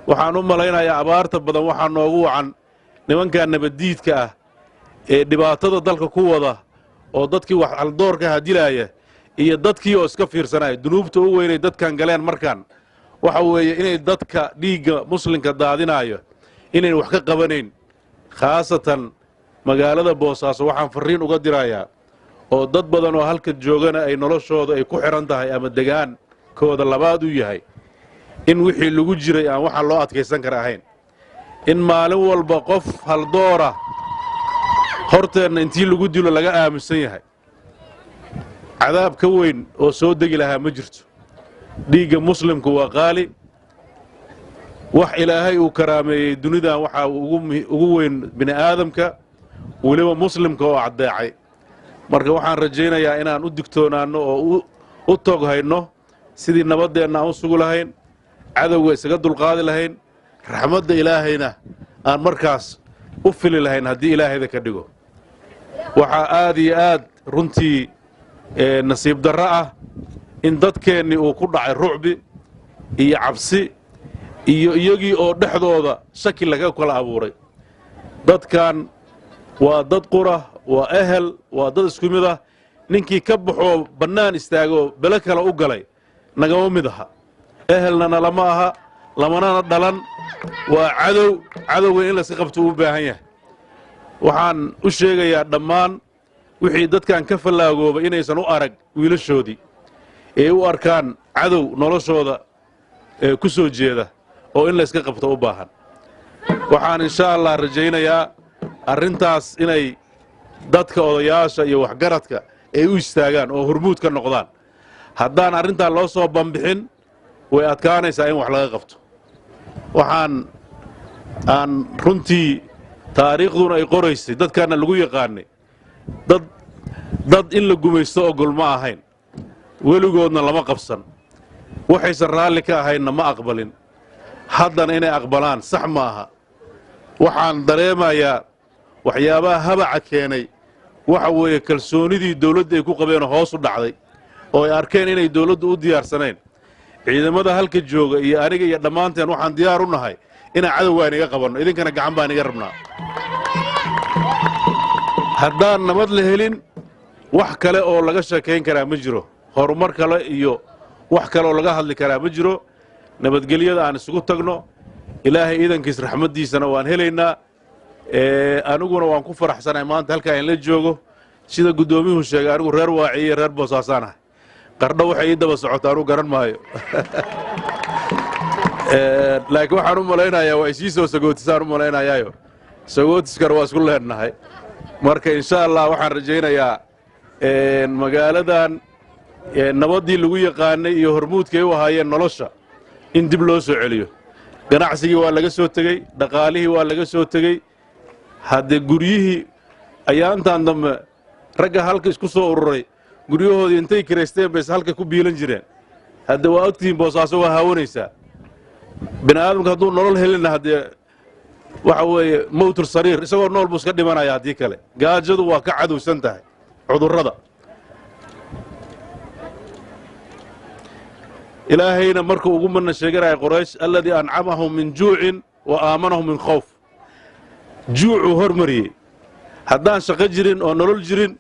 Waxaan u malaynayaa abaarta badan waxaa noogu wacan nimanka nabaddiidka ah ee dhibaatada dalka ku wada oo dadkii wax haldoorka hadilaaya iyo dadkii oo iska fiirsanaya. Dunuubta u weynay dadkan galeen markaan waxa weeye inay dadka dhiigga muslimka daadinaayo inayn wax ka qabanayn. Khaasatan magaalada Boosaaso waxaan farriin uga dirayaa oo dad badan oo halka joogana ay noloshooda ay ku xidhan tahay ama degaankooda labaad u yahay in wixii lagu jiray aan waxaan loo adkaysan kara ahayn, in maalin walba qof haldoora horteenna intii lagu dilo laga aaminsan yahay. Cadaab ka weyn oo soo degi lahaa ma jirto. Dhiigga muslimku waa qaali. Wax Ilaahay uu karaameeyey dunidan waxaa ugu weyn bini aadamka, weliba muslimka oo caddeecay. Marka waxaan rajaynayaa inaan u digtoonaanno oo u toghayno sidii nabaddeenna aan u sugi lahayn, cadowga isaga dulqaadi lahayn, raxmadda Ilaahayna aan markaas u fili lahayn haddii Ilaahayda ka dhigo. Waxaa aad iyo aad runtii nasiib darro ah in dadkeennii uu ku dhacay rucbi iyo cabsi iyo iyagii oo dhexdooda shaki laga kala abuuray. Dadkan waa dad qura, waa ehel, waa dad isku mid ah. Ninkii ka baxoo bannaan istaagoo belo kale u galay nagama mid aha, ehelna nalama aha, lamanana dhalan. Waa cadow, cadowga in layska qabto uu u baahan yahay. Waxaan u sheegayaa dhammaan wixii dadkan ka fallaagooba inaysan u arag wiilashoodii, ee u arkaan cadow noloshooda ee ku soo jeeda oo in layska qabto u baahan. Waxaan insha Allah rajaynayaa arrintaas inay dadka odayaasha iyo waxgaradka ay u istaagaan oo hormuud ka noqdaan. Haddaan arrintaa loo soo bambixin, way adkaanaysaa in wax laga qabto. Waxaan aan runtii taariikhduna ay qoraysay, dadkaana lagu yaqaanay dad in la gumaysto ogol ma ahayn, weligoodna lama qabsan, waxaysan raalli ka ahaynna ma aqbalin, haddana inay aqbalaan sax ma aha. Waxaan dareemayaa waxyaabaha habaca keenay waxa weeye kalsoonidii dawladda ay ku qabeenoo hoos u dhacday oo ay arkeen inay dawladdu u diyaarsanayn. Ciidamada halka jooga iyo aniga iyo dhammaanteen waxaan diyaar u nahay inaan cadowgaan iga qabanno, idinkana gacan baan iga rabnaa. Haddaan nabad la helin, wax kale oo laga sheekayn karaa ma jiro, horumar kale iyo wax kale oo laga hadli karaa ma jiro. Nabadgelyada aan isugu tagno, Ilaahay iidankiis raxmaddiisana waan helaynaa. Aniguna waan ku faraxsanahay maanta halkaa in la joogo. Sida guddoomiyuhu sheegay, anigu reer Waaciye, reer Boosaasaan ahay. Qardho waxay ii daba socota anugu garan maayo, laakiin waxaan u malaynayaa waa isii soo sagootisaan u malaynayaayo, sagootiskana waa isku leennahay. Marka insha Allah waxaan rajaynayaa magaaladan nabaddii lagu yaqaanay iyo hormuudkay u ahaayeen nolosha in dib loo soo celiyo. Ganacsigii waa laga soo tegey, dhaqaalihii waa laga soo tegey. Haddee guryihii ayaantan dambe ragga halka isku soo ururay guryahoodii intay kiraysteen bays halka ku biilan jireen. Hadde waa ogtihiin, Boosaaso waa haawanaysaa. Bini aadamka hadduu nolol helina, haddee waxa weeye mowtul sariir, isagoo nool buu iska dhimanaya. Haddii kale gaajadu waa ka cadowsan tahay cudurrada. Ilaahayna markuu ugu mana sheeganaya Qoraysh, alladii ancamahum min juucin wa aamanahum min khawf, juucuu hormariyey. Haddaan shaqo jirin oo nolol jirin,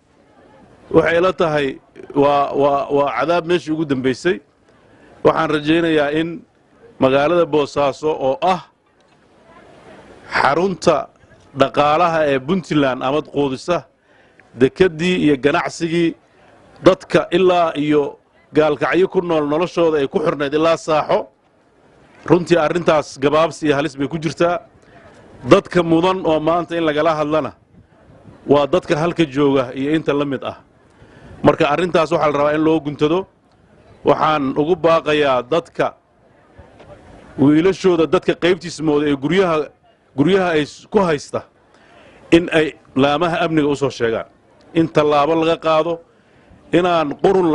waxay la tahay waa cadaab meeshii ugu dambaysay. Waxaan rajaynayaa in magaalada Boosaaso oo ah xarunta dhaqaalaha ee Puntland amad quudisa dekeddii iyo ganacsigii dadka ilaa iyo Gaalkacyo ku nool noloshooda ay ku xirnayd ilaa Saaxo, runtii arrintaas gabaabsi iyo halis bay ku jirtaa. Dadka mudan oo maanta in lagala hadlana waa dadka halka jooga iyo inta la mid ah. Marka arrintaas waxaa la rabaa in loo guntado. Waxaan ugu baaqayaa dadka wiilashooda dadka qaybtiis mooda ee guryaha ay ku haysta in ay laamaha amniga u soo sheegaan, in tallaabo laga qaado, inaan qurun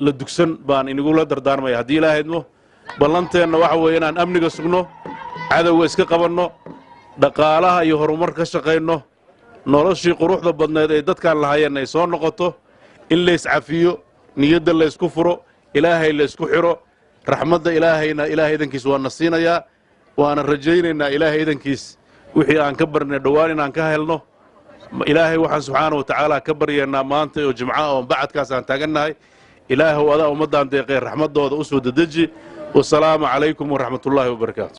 la dugsan baan inigula dardaarmaya. Haddii Ilaaha idmo, ballanteenna waxa weeye inaan amniga sugno, cadowga iska qabanno, dhaqaalaha iyo horumar ka shaqayno, noloshii quruxda badnayd ay dadkaan lahaayeen ay soo noqoto, in layscafiyo, niyadda laysku furo, Ilaahay laysku xidho. Raxmadda Ilaahayna Ilaahay idankiis waa na siinayaa. Waana rajaynaynaa Ilaahay idankiis wixii aan ka barnay dhowaan inaan ka helno. Ilaahay waxaan subxaana wa tacaala ka baryaynaa maanta oo jimca oo bacadkaas aan taagannahay, Ilaahow adaa ummaddan deeqee raxmaddooda u soo dedeji. Wasalaamu calaykum waraxmatullaahi wabarakaatu.